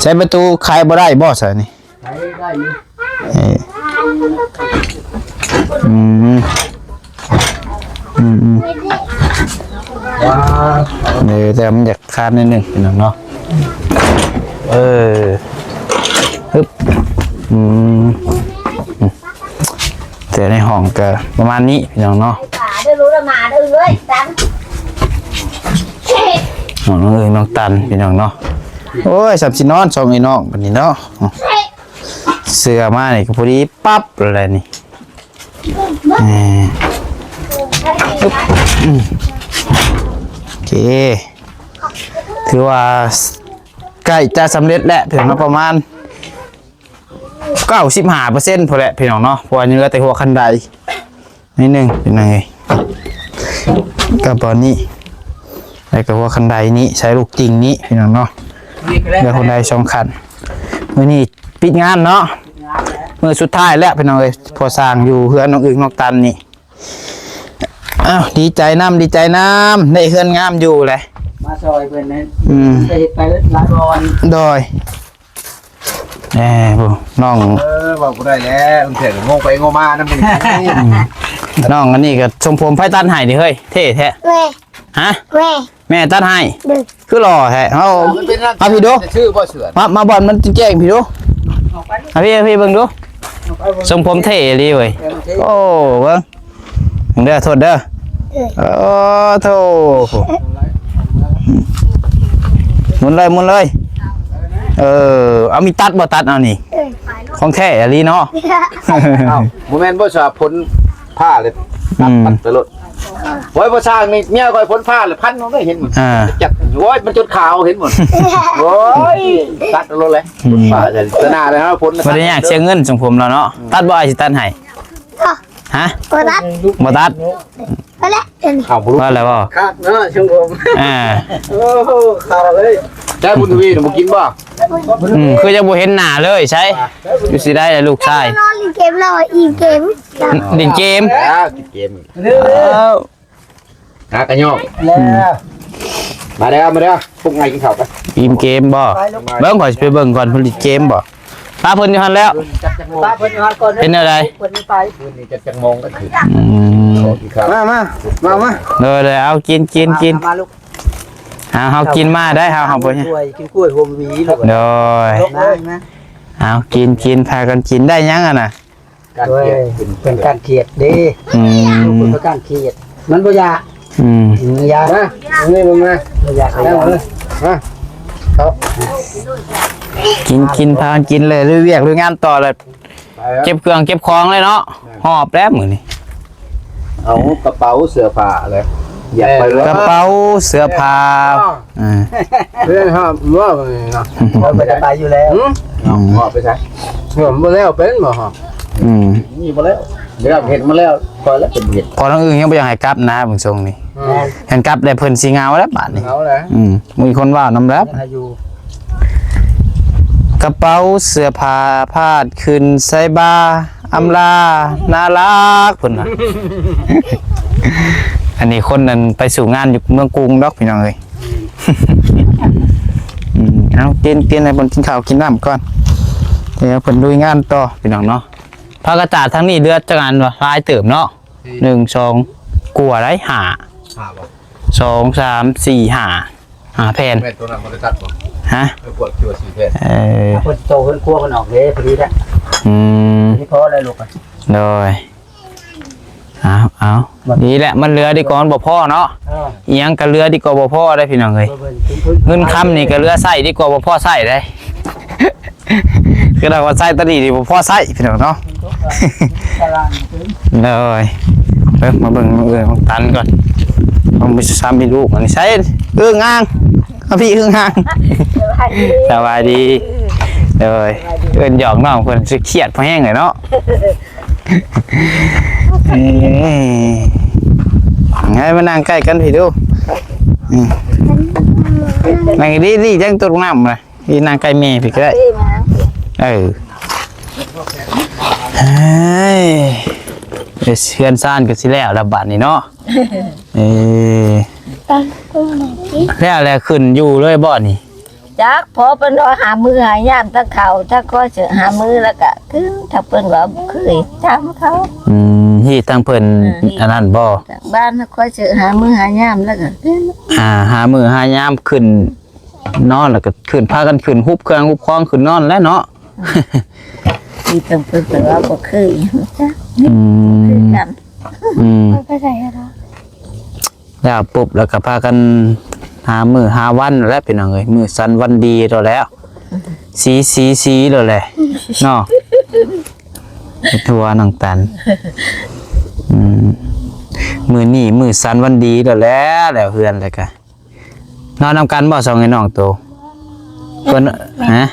ໃຊ້ປະຕູໄຂບໍ່ໄດ້ບໍ່ຊະນີ້? ໄດ້ ໄດ້ຢູ່ ເອີ ອືມ ອືມ ອືມ ວ້າວ ເອີ ແຕ່ມັນຢາກຄາດໜ້ອຍໜຶ່ງພີ່ນ້ອງເນາະ ເອີ ຮຶບ ອືມ ອືມ ແຕ່ໃນຫ້ອງກໍປະມານນີ້ພີ່ນ້ອງເນາະ ເດີລູກ ມາເດີເອີຍ ຕັນ ຫ້ອງນ້ອງເອີຍ ນ້ອງຕັນພີ່ນ້ອງເນາະ ໂອ້ຍ ສ່ຳຊິນອນສອງເອື້ອຍນ້ອງບັດນີ້ເນາະ ເສື້ອມານີ້ກໍພໍດີປັບແລ້ວນີ້ ເອີ ອືມ ໂອເຄ ຖືວ່າໃກ້ຈະສຳເລັດແລ້ວ ເຖິງມາປະມານ ເກົ້າສິບຫ້າເປີເຊັນ ພຸ້ນແຫຼະພີ່ນ້ອງເນາະ ເພາະວ່າຍັງເຫຼືອແຕ່ຫົວຄັນໄດໜ້ອຍໜຶ່ງ ພີ່ນ້ອງເອີຍ ກໍປານນີ້ ແລ້ວກໍຫົວຄັນໄດນີ້ ໃສ່ລູກຈິງນີ້ພີ່ນ້ອງເນາະ ເຫຼືອຄົນໄດສອງຄັນ ມື້ນີ້ປິດງານເນາະ ມື້ສຸດທ້າຍແລ້ວພີ່ນ້ອງເອີຍ ພໍ່ຊ່າງຢູ່ເຮືອນນ້ອງອຶ່ງນ້ອງຕັນນີ້ ອ້າວ ດີໃຈນຳ ດີໃຈນຳ ໄດ້ເຮືອນງາມຢູ່ແຫຼະ ມາຊ່ອຍເພິ່ນນັ້ນ ອືມ ໄດ້ເຮັດໄປຫຼາຍບ່ອນ ໂດຍ ແນ່ ຜູ້ນ້ອງ ເອີ ເວົ້າບໍ່ໄດ້ແລ້ວ ເທື່ອກໍງົງໄປງົງມານຳ ອືມ ນ້ອງອັນນີ້ກໍຊົງຜົມ ໃຜຕັດໃຫ້ນີ້ເຮີ້ຍ ເທ່ແທ້ ແມ່ ຮະ ແມ່ ແມ່ຕັດໃຫ້ ໂດຍ ຄືຫຼໍ່ແທ້ ເຮົາ ມັນເປັນຮ້ານ ເອົາພີ້ດູ ຊື່ບໍ່ເຊື່ອ ມາ ມາບ່ອນມັນແຈ້ງພີ້ດູ ເອົາພີ້ ເອົາພີ້ເບິ່ງດູ ຊົງຜົມເທ່ອີ່ຫຼີເວີຍ ໂອ້ ເບິ່ງ ເດີ ໂທດເດີ ເອີ ໂອ້ໂທ ໝູນເລີຍ ໝູນເລີຍ ເອີ ເອົາມີດຕັດບໍ່ ຕັດເອົານີ້ ຂອງແທ້ອີ່ຫຼີເນາະ ເອົ້າ ບໍ່ແມ່ນບໍ່ສາ ຜົນຜ້າເລີຍ ຕັດ ອືມ ຕັດໄປໂລດ ໂອ້ຍ ບໍ່ຊ່າງນີ້ ເມຍຂ້ອຍຜົນຜ້າເລີຍ ພັນເອົາໄດ້ ເຫັນໝົດ ອ່າ ຈັກ ໂອ້ຍ ມັນຈົນຂາວ ເຫັນໝົດ ໂອ້ຍ ຕັດເອົາໂລດເລີຍ ອືມ ຜົນຜ້າ ຈະໜ້າເລີຍເຮົາ ຜົນ ບໍ່ໄດ້ຍາກເສຍເງິນ ຊົງຜົມລາວເນາະ ຕັດບໍ່ ອ້າຍຊິຕັດໃຫ້ ຮະ ບໍ່ຕັດ ບໍ່ຕັດ ໄປແລ້ວ ເອົາບໍ່ຮູ້ ວ່າແລ້ວບໍ່ ຄັກເນາະ ຊົງຜົມ ອ່າ ໂອ້ໂຫ ຂາວເລີຍ ແຕ່ບຸນທະວີນະບໍ່ກິນບໍ່ ອືມ ຄືຍັງບໍ່ເຫັນໜ້າເລີຍ ໃສ ຢູ່ຊິໄດ້ລະລູກຊາຍ ນອນຫຼິ້ນເກມແລ້ວ ອີ່ມເກມ ຫຼິ້ນເກມ ອ່າ ກິນເກມ ເອີ ຫາກະຍອກ ແລ້ວ ອືມ ມາເດີ ມາເດີ ປຸກໃຫຍ່ກິນເຂົ້າໄປ ອີ່ມເກມບໍ່ ເບິ່ງ ຂ້ອຍຊິໄປເບິ່ງກ່ອນ ເພິ່ນຫຼິ້ນເກມບໍ່ ປະເພິ່ນຢູ່ຫັ້ນແລ້ວ ປະເພິ່ນຢູ່ຫັ້ນກ່ອນ ເປັນແນວໃດ ເພິ່ນໄປ ຄືນນີ້ຈັກ ຈັກໂມງກໍຖືກ ອືມ ມາ ມາ ມາ ມາ ໂດຍ ໂດຍ ເອົາ ກິນ ກິນ ກິນ ມາ ມາລູກ ເອົາ ເຮົາກິນມາໄດ້ ເຮົາ ເຮົາບໍ່ ກິນກ້ວຍ ກິນກ້ວຍໂຮມຫວີລູກ ໂດຍ ມາ ມາ ເອົາ ກິນ ກິນ ພາກັນກິນ ໄດ້ຫຍັງຫັ້ນນະ ກ້ານຂຽດ ໂອ້ຍ ເປັນ ເປັນກ້ານຂຽດເດ້ ອືມ ລູກເພິ່ນກໍກ້ານຂຽດ ມັນບໍ່ຢາກ ອືມ ອືມ ຢາກ ມາ ນີ້ ມາ ບໍ່ຢາກ ມາ ມາ ເອົາ ກິນ ກິນ ພາກັນກິນເລີຍ ລຸຍວຽກລຸຍງານຕໍ່ເລີຍ ເກັບເຄື່ອງເກັບຂອງເລີຍເນາະ ແມ່ນ ຫອບແລ້ວມື້ນີ້ ເອົາກະເປົາເສື້ອຜ້າເລີຍ ຢາກໄປເລີຍ ກະເປົາເສື້ອຜ້າ ອ່າ ເພື່ອນຫອບບໍ່ເນາະ ເຮົາບໍ່ໄດ້ໄປຢູ່ແລ້ວ ຫືມ ຫອບໄປໃສ ຫອບບໍ່ແລ້ວ ເປັນບໍ່ຫອບ ອືມ ນີ້ບໍ່ແລ້ວ ດຽວເຮັດມາແລ້ວ ຄ່ອຍແລ້ວເປັນເຮັດ ພໍນ້ອງອຶ່ງຍັງບໍ່ຢາກໃຫ້ກັບນະ ເບິ່ງຊົງນີ້ ແມ່ນ ຄັນກັບແລ້ວເພິ່ນຊິເຫງົາແລ້ວບາດນີ້ ເຫງົາແລ້ວ ອືມ ມີຄົນເວົ້ານຳແລ້ວ ຍັງໃຫ້ຢູ່ ກະເປົາເສື້ອຜ້າພາດຂຶ້ນໃສ່ບ່າ ອຳລາໜ້າລັກ ເພິ່ນວ່າ ອັນນີ້ຄົນນັ້ນໄປສູ່ງານຢູ່ເມືອງກຸງດອກ ພີ່ນ້ອງເອີຍ ອືມ ເອົາ ກິນ ກິນ ໃຫ້ເພິ່ນກິນເຂົ້າກິນນ້ຳກ່ອນ ດຽວເພິ່ນລຸຍງານຕໍ່ ພີ່ນ້ອງເນາະ ພາກກະຈາດທາງນີ້ເຫຼືອຈັກອັນວະ ຫຼາຍເຕີບເນາະ ໜຶ່ງ ສອງ ກວ່າໄດ໋ ຫ້າ ຫ້າບໍ່ ສອງ ສາມ ສີ່ ຫ້າ ຫ້າແຜ່ນ ແມ່ນໂຕນັ້ນບໍ່ໄດ້ຕັດບໍ່ ຮະ ໄປກວດທີ່ວ່າສີ່ແຜ່ນ ເອີ ເພິ່ນໂຕເພິ່ນຄົວເພິ່ນອອກເດ້ ພໍດີແລ້ວ ອືມ ພໍແລ້ວລູກ ໂດຍ ເອົາ ເອົາ ດີແຫຼະ ມັນເຫຼືອດີກວ່າມັນບໍ່ພໍເນາະ ເອີ ອີ່ຫຍັງກໍເຫຼືອດີກວ່າບໍ່ພໍໄດ໋ ພີ່ນ້ອງເອີຍ ເງິນຄຳນີ້ກໍເຫຼືອໃຊ້ດີກວ່າບໍ່ພໍໃຊ້ໄດ໋ ຄືວ່າໃຊ້ຕອນນີ້ນີ້ບໍ່ພໍໃຊ້ ພີ່ນ້ອງເນາະ ໂດຍ ເບິ່ງ ມາເບິ່ງເອື້ອຍຂອງຕັນກ່ອນ ເບິ່ງໄປຊ້ຳມີລູກ ອັນນີ້ໃສ່ເອື້ອງອ່າງ ເອົາພີ່ເອື້ອງອ່າງ ສະບາຍດີ ສະບາຍດີ ໂດຍ ເອີ້ນຫຍອກນ້ອງເພິ່ນຊິຄຽດພໍແຮງເລີຍເນາະ ເອີ ໃຫ້ມານັ່ງໃກ້ກັນພີ້ດູ ອືມ ນັ່ງດີໆ ຈັ່ງຕົກນ້ຳນະ ນີ້ນັ່ງໃກ້ແມ່ພີ້ກໍໄດ້ ເອີ ເຮີ້ຍ ເຮືອນຊານກໍຊິແລ້ວລະບາດນີ້ເນາະ ເອີ ແລ້ວແລ້ວຂຶ້ນຢູ່ເລີຍບໍ່ນີ້? ຈັກ ພໍເພິ່ນວ່າຫາມື້ຫາຍາມ ທັງເຂົາທັງຂ້ອຍ ຊິຫາມື້ແລ້ວກະຄືນ ຖ້າເພິ່ນວ່າບໍ່ເຄີຍຖາມເຂົາ. ອືມ ຮີດທາງເພິ່ນ ເອີ ຮີດ ອັນນັ້ນບໍ່? ທາງບ້ານຂ້ອຍຊິຫາມື້ຫາຍາມແລ້ວກະຄືນ. ອ່າ ຫາມື້ຫາຍາມຂຶ້ນນອນ ແລ້ວກະຂຶ້ນ ພາກັນຂຶ້ນຮຸບເຄື່ອງຮຸບຂອງຂຶ້ນນອນແລ້ວເນາະ. ອືມ ຮີດທາງເພິ່ນ ເພິ່ນວ່າບໍ່ເຄີຍ ຈັກ ອືມ ຄືກັນ. ອືມ ໄປໃສລະ? ແລ້ວປຸບ ແລ້ວກໍພາກັນຫາມື້ຫາວັນແຫຼະພີ່ນ້ອງເອີຍ ມື້ສັນວັນດີໂລດແຫຼະ ສີ ສີ ສີໂລດແຫຼະເນາະ ໄປທົ່ວນ້ອງຕັນ. ອືມ ມື້ນີ້ມື້ສັນວັນດີໂລດແຫຼະ ແລ້ວເຮືອນແລ້ວກະ ນອນນຳກັນບໍ່ສອງໄອ້ນ້ອງໂຕ? ເພິ່ນ ຮະ?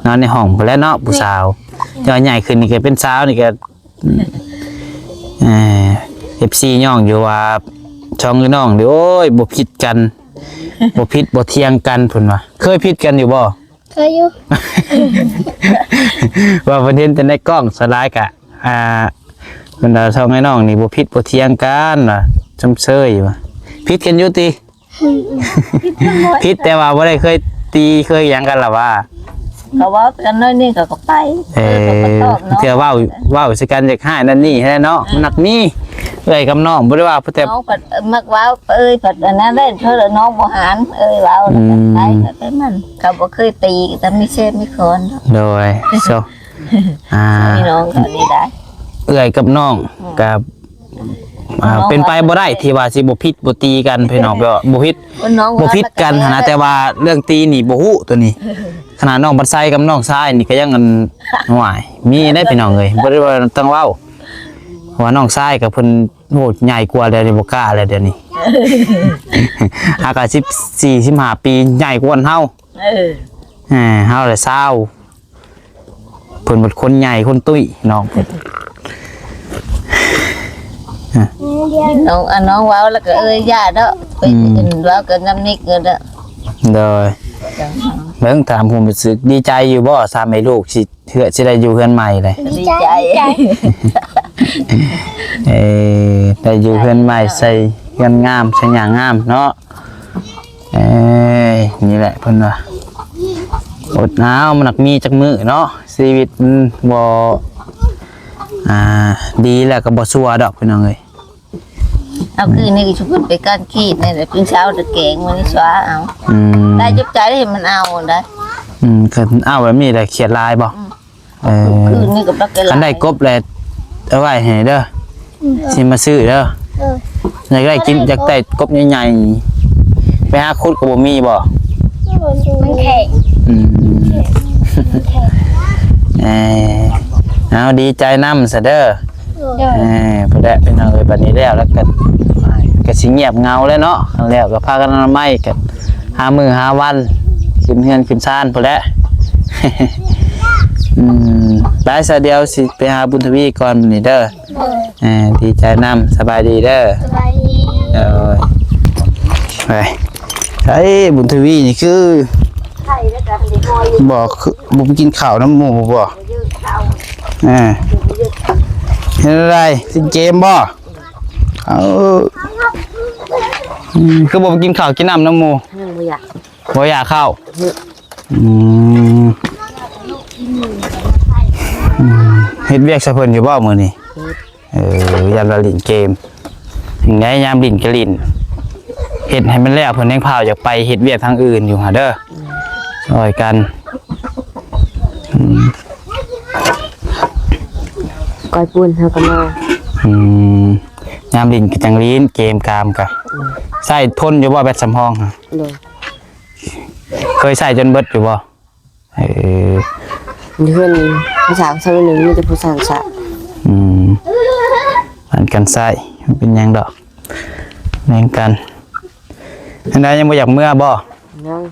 ແມ່ນ ນອນໃນຫ້ອງພຸ້ນແຫຼະເນາະ ຜູ້ສາວ. ແມ່ນ ແຕ່ວ່າໃຫຍ່ຂຶ້ນນີ້ກໍເປັນສາວນີ້ກໍ ເອີ ເອັຟຊີຍ້ອງຢູ່ວ່າ ສອງພີ່ນ້ອງນີ້ ໂອ້ຍ ບໍ່ຜິດກັນ ບໍ່ຜິດບໍ່ຖຽງກັນ ເພິ່ນວ່າ. ເຄີຍຜິດກັນຢູ່ບໍ່? ເຄີຍຢູ່. ວ່າເພິ່ນເຫັນແຕ່ໃນກ້ອງ ສ່ວນຫຼາຍກະ ອ່າ ບັນດາສອງອ້າຍນ້ອງນີ້ ບໍ່ຜິດບໍ່ຖຽງກັນວ່າ ຊົມເຊີຍວ່າ ຜິດກັນຢູ່ຕິ? ຜິດແຕ່ວ່າບໍ່ໄດ້ເຄີຍຕີເຄີຍຫຍັງກັນລະວ່າ ເຂົາເວົ້າກັນໜ້ອຍໜຶ່ງເຂົາກໍໄປ. ເອີ ເອີ ເຂົາກໍຕອບເນາະ ເທື່ອເວົ້າ ເວົ້າໃສ່ກັນຢາກຮ້າຍນັ້ນນີ້ຫັ້ນແຫຼະເນາະ. ອ່າ ມັນນັກມີເອື້ອຍກັບນ້ອງ ບໍ່ໄດ້ວ່າ ແຕ່ນ້ອງເພິ່ນມັກເວົ້າ ເອີຍເພິ່ນອັນນັ້ນແຫຼະ ເພິ່ນນ້ອງບໍ່ຫັນ ເອີຍເວົ້າ ອືມ ໄປ ໄປມັນ ເຂົາບໍ່ເຄີຍຕີ ແຕ່ມີເຊບມີຄອນ. ໂດຍ ໂຊ ອ່າ ພີ່ນ້ອງເຂົານີ້ໄດ້ ເອື້ອຍກັບນ້ອງ ອືມ ກໍ ອ່າ ເປັນໄປບໍ່ໄດ້ທີ່ວ່າຊິບໍ່ຜິດບໍ່ຕີກັນພີ່ນ້ອງ ແບບວ່າບໍ່ຜິດບໍ່ຜິດກັນຫັ້ນນະ ແຕ່ວ່າເລື່ອງຕີນີ້ບໍ່ຮູ້ໂຕນີ້. ຂະໜາດນ້ອງບັດໄຊກັບນ້ອງຊາຍນີ້ກໍຍັງອັນ ໂອ້ຍ ມີໄດ້ພີ່ນ້ອງເອີຍ ບໍ່ໄດ້ວ່າຕ້ອງເວົ້າ ເພາະວ່ານ້ອງຊາຍກໍເພິ່ນ ໂອ້ ໃຫຍ່ກວ່າແລ້ວ ບໍ່ກ້າແລ້ວດຽວນີ້ ຫາກະສິບສີ່ ສິບຫ້າປີ ໃຫຍ່ກວ່າເຮົາ. ເອີ ເອີ ເຮົາລະຊາວ ເພິ່ນເປັນຄົນໃຫຍ່ຄົນຕຸ້ຍນ້ອງເພິ່ນ. ນ້ອງ ອັນນ້ອງເວົ້າແລ້ວກໍເອີຍຢ່າເນາະ ໄປ ອືມ ເວົ້າກັນນຳນິກເດີ. ໂດຍ ເບິ່ງຖາມຄວາມຮູ້ສຶກ ດີໃຈຢູ່ບໍ່ ສາມແມ່ລູກຊິ ເຮືອ ຊິໄດ້ຢູ່ເຮືອນໃໝ່ເລີຍ? ດີໃຈ ດີໃຈ ເອີ ໄດ້ຢູ່ເຮືອນໃໝ່ ໃສ່ເຮືອນງາມ ໃສ່ຫຍັງງາມເນາະ. ເອີຍ ນີ້ແຫຼະເພິ່ນວ່າ ອົດໜາວມັນໜັກມີຈັກມື້ເນາະ ຊີວິດມັນບໍ່ ອ່າ ດີແລ້ວກໍບໍ່ຊົ່ວດອກພີ່ນ້ອງເອີຍ. ເອົາຄືນນີ້ກໍຊຸເພິ່ນໄປກ້ານຂີດນີ້ແຫຼະ ເປັນເຊົ້າແຕ່ແກງມື້ນີ້ຊວາເອົາ. ອືມ ໄດ້ຈົບໃຈໃຫ້ມັນເອົາໄດ້. ອືມ ຄັນເອົາແບບນີ້ແຫຼະ ຄຽດຫຼາຍບໍ່? ອືມ ເອີ ຄືນນີ້ກໍບໍ່ໄດ້ ຄັນໄດ້ກົບແລ້ວເອົາໄວ້ໃຫ້ເດີ. ອືມ ຊິມາຊື້ເດີ. ເອີ ຢາກໄດ້ກິນ ຢາກໄດ້ກົບໃຫຍ່ໆ ໄປຫາຂຸດກໍບໍ່ມີບໍ່? ມັນແຂງ. ອືມ ເອີ ເອົາ ດີໃຈນຳຊະເດີ. ໂດຍ ເອີ ພຸ້ນແຫຼະພີ່ນ້ອງເອີຍ ບັດນີ້ແລ້ວ ແລ້ວກໍ ກໍຊິງຽບເຫງົາແລ້ວເນາະ. ຄັນແລ້ວກໍພາກັນອະນາໄມ ກໍຫາມື້ຫາວັນ ຂຶ້ນເຮືອນຂຶ້ນຊານພຸ້ນແຫຼະ. ອືມ ໄປຊະ ດຽວຊິໄປຫາບຸນທະວີກ່ອນບັດນີ້ເດີ. ໂດຍ ເອີ ດີໃຈນຳ ສະບາຍດີເດີ. ສະບາຍດີ. ໂດຍ ໄປ ໃສບຸນທະວີນີ້ຄື ບໍ່ ຄືບໍ່ໄປກິນເຂົ້ານຳໝູ່ບໍ່? ເອີ ເຮັດໃດ ຫຼິ້ນເກມບໍ່? ເອົາ ອືມ ຄືບໍ່ໄປກິນເຂົ້າກິນນ້ຳນຳໝູ່? ຍັງບໍ່ຢາກ ບໍ່ຢາກເຂົ້າ. ອືມ ອືມ ເຮັດວຽກຊ່ວຍເພິ່ນຢູ່ບໍ່ມື້ນີ້? ເຮັດ. ເອີ ຍາມລາຫຼິ້ນເກມ ຈັ່ງໃດຍາມຫຼິ້ນກໍຫຼິ້ນ ເຮັດໃຫ້ມັນແລ້ວ ເພິ່ນຍັງພາວຢາກໄປເຮັດວຽກທາງອື່ນຢູ່ຫັ້ນເດີ. ອືມ ຊ່ອຍກັນ. ອືມ ກ້ອຍປູນເຮົາກໍມາ. ອືມ ຍາມຫຼິ້ນກໍຈັ່ງຫຼິ້ນເກມກາມກະ. ອືມ ໃຊ້ທົນຢູ່ບໍ່ແບັດສຳຮອງ? ໂດຍ ເຄີຍໃຊ້ຈົນເບິດຢູ່ບໍ່? ເອີ ຢູ່ເຮືອນຜູ້ສາວຊາວໜຶ່ງ ມີແຕ່ຜູ້ສາວສາ. ອືມ ອັນກັນໃຊ້ ມັນເປັນຫຍັງດອກ ແບ່ງກັນ. ອັນໃດຍັງບໍ່ຢາກເມືອບໍ່? ຍັງ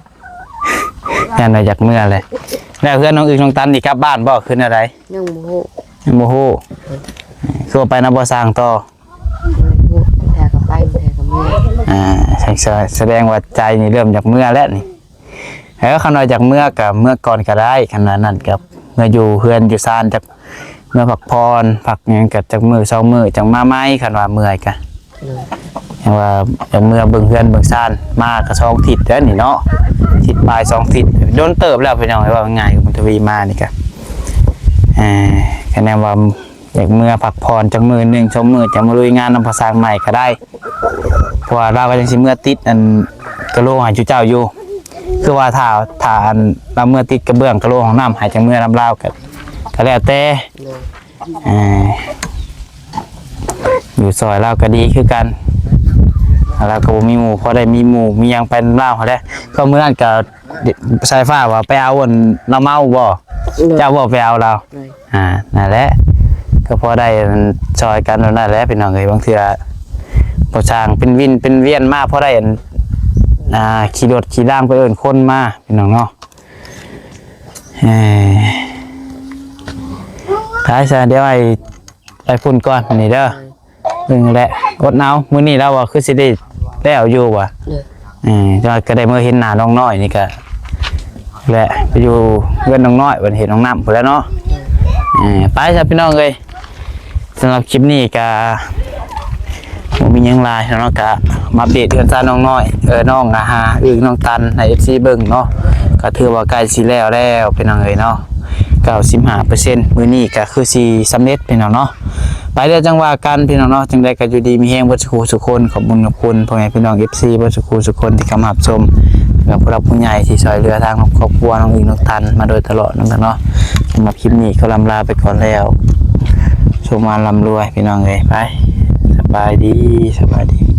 ຢ້ານວ່າຢາກເມືອແຫຼະ. ແລ້ວເຮືອນນ້ອງອຶ່ງນ້ອງຕັນນີ້ກັບບ້ານບໍ່ ຄືແນວໃດ? ຍັງບໍ່ຮູ້ ຍັງບໍ່ຮູ້. ຄືວ່າໄປນຳບໍ່ຊ່າງຕໍ່? ແທ້ກໍໄປ ແທ້ກໍເມືອ. ອ່າ ສະ ສະແດງວ່າໃຈນີ້ເລີ່ມຢາກເມືອແລ້ວນີ້. ເອີ ຄັນວ່າຢາກເມືອກໍເມືອກ່ອນກໍໄດ້ ຄັນວ່ານັ້ນກໍເມືອຢູ່ເຮືອນຢູ່ຊານ ຈັກເມືອພັກຜ່ອນ ພັກຫຍັງກໍຈັກມື້ສອງມື້ຈັ່ງມາໃໝ່ ຄັນວ່າເມື່ອຍກໍ. ໂດຍ ຍັງວ່າຢາກເມືອເບິ່ງເຮືອນເບິ່ງຊານ ມາກໍສອງທິດແລ້ວນີ້ເນາະ ທິດປາຍສອງທິດ ດົນເຕີບແລ້ວພີ່ນ້ອງ ເວົ້າງ່າຍໆ ບຸນທະວີມານີ້ກະ ເອີ ຄະແນນວ່າ ຢາກເມືອພັກຜ່ອນຈັກມື້ໜຶ່ງສອງມື້ ຈັ່ງມາລຸຍງານນຳພະຊ່າງໃໝ່ກໍໄດ້ ເພາະວ່າລາວກໍຍັງຊິເມືອຕິດອັນກະໂຫຼໃຫ້ຈຸເຈົ້າຢູ່ ຄືວ່າຖ້າ ຖ້າອັນລາວເມືອຕິດກະເບື້ອງກະໂຫຼຫ້ອງນ້ຳໃຫ້ ຈັ່ງເມືອນຳລາວ ກໍ ກໍແລ້ວແຕ່ ໂດຍ ເອີ ຢູ່ຊ່ອຍລາວກໍດີຄືກັນ ລາວກໍບໍ່ມີໝູ່ ພໍໄດ້ມີໝູ່ມີຫຍັງໄປນຳລາວຫັ້ນແຫຼະ ກໍມື້ນັ້ນກໍ ສາຍຟ້າວ່າໄປເອົາອັນລາວເມົາບໍ່? ໂດຍ ເຈົ້າບໍ່ໄປເອົາລາວ? ໂດຍ ອ່າ ນັ້ນແຫຼະ ກໍພໍໄດ້ອັນຊ່ອຍກັນນັ້ນແຫຼະພີ່ນ້ອງເອີຍ ບາງເທື່ອບໍ່ຊ່າງເປັນວິນເປັນວຽນມາ ພໍໄດ້ອັນ ອ່າ ຂີ່ລົດຂີ່ລາງໄປເອີ້ນຄົນມາພີ່ນ້ອງເນາະ ເອີ ໄປຊະ ດຽວອ້າຍໄປພຸ້ນກ່ອນນີ້ເດີ ເບິ່ງແຫຼະ ອົດເອົາ ມື້ນີ້ລາວວ່າຄືຊິໄດ້ແລ້ວຢູ່ວ່າ ເອີ ກໍໄດ້ມາເຫັນໜ້ານ້ອງນ້ອຍນີ້ກະ ແຫຼະ ໄປຢູ່ເຮືອນນ້ອງນ້ອຍ ເພິ່ນເຫັນນ້ອງນ້ຳພຸ້ນແຫຼະເນາະ ເອີ ໄປຊະພີ່ນ້ອງເອີຍ ສຳລັບຄລິບນີ້ກະບໍ່ມີຫຍັງຫຼາຍເນາະ ກະມາອັບເດດເຮືອນຊານນ້ອງນ້ອຍ ເອີ ນ້ອງອາຫາ ອຶ່ງ ນ້ອງຕັນ ໃຫ້ເອັຟຊີເບິ່ງເນາະ ກະຖືວ່າໃກ້ຊິແລ້ວແລ້ວພີ່ນ້ອງເອີຍເນາະ ເກົ້າສິບຫ້າເປີເຊັນ ມື້ນີ້ກະຄືຊິສຳເລັດພີ່ນ້ອງເນາະ ໄປແລ້ວຈັ່ງວ່າກັນພີ່ນ້ອງເນາະ ຈັ່ງໃດກໍຢູ່ດີມີແຮງເບິດສູ່ຜູ້ສູ່ຄົນ ຂອບຄຸນຂອບຄຸນພໍ່ແມ່ພີ່ນ້ອງເອັຟຊີເບິດສູ່ຜູ້ສູ່ຄົນທີ່ເຂົ້າມາຮັບຊົມ ແລະ ຜູ້ຫຼັກຜູ້ໃຫຍ່ທີ່ຊ່ວຍເຫຼືອທາງຄອບຄົວນ້ອງອຶ່ງນ້ອງຕັນມາໂດຍຕະຫຼອດນຳກັນເນາະ ສຳລັບຄລິບນີ້ຂໍລຳລາໄປກ່ອນແລ້ວ ໂຊກໝານລ່ຳລວຍພີ່ນ້ອງເອີຍ ໄປ ສະບາຍດີ ສະບາຍດີ.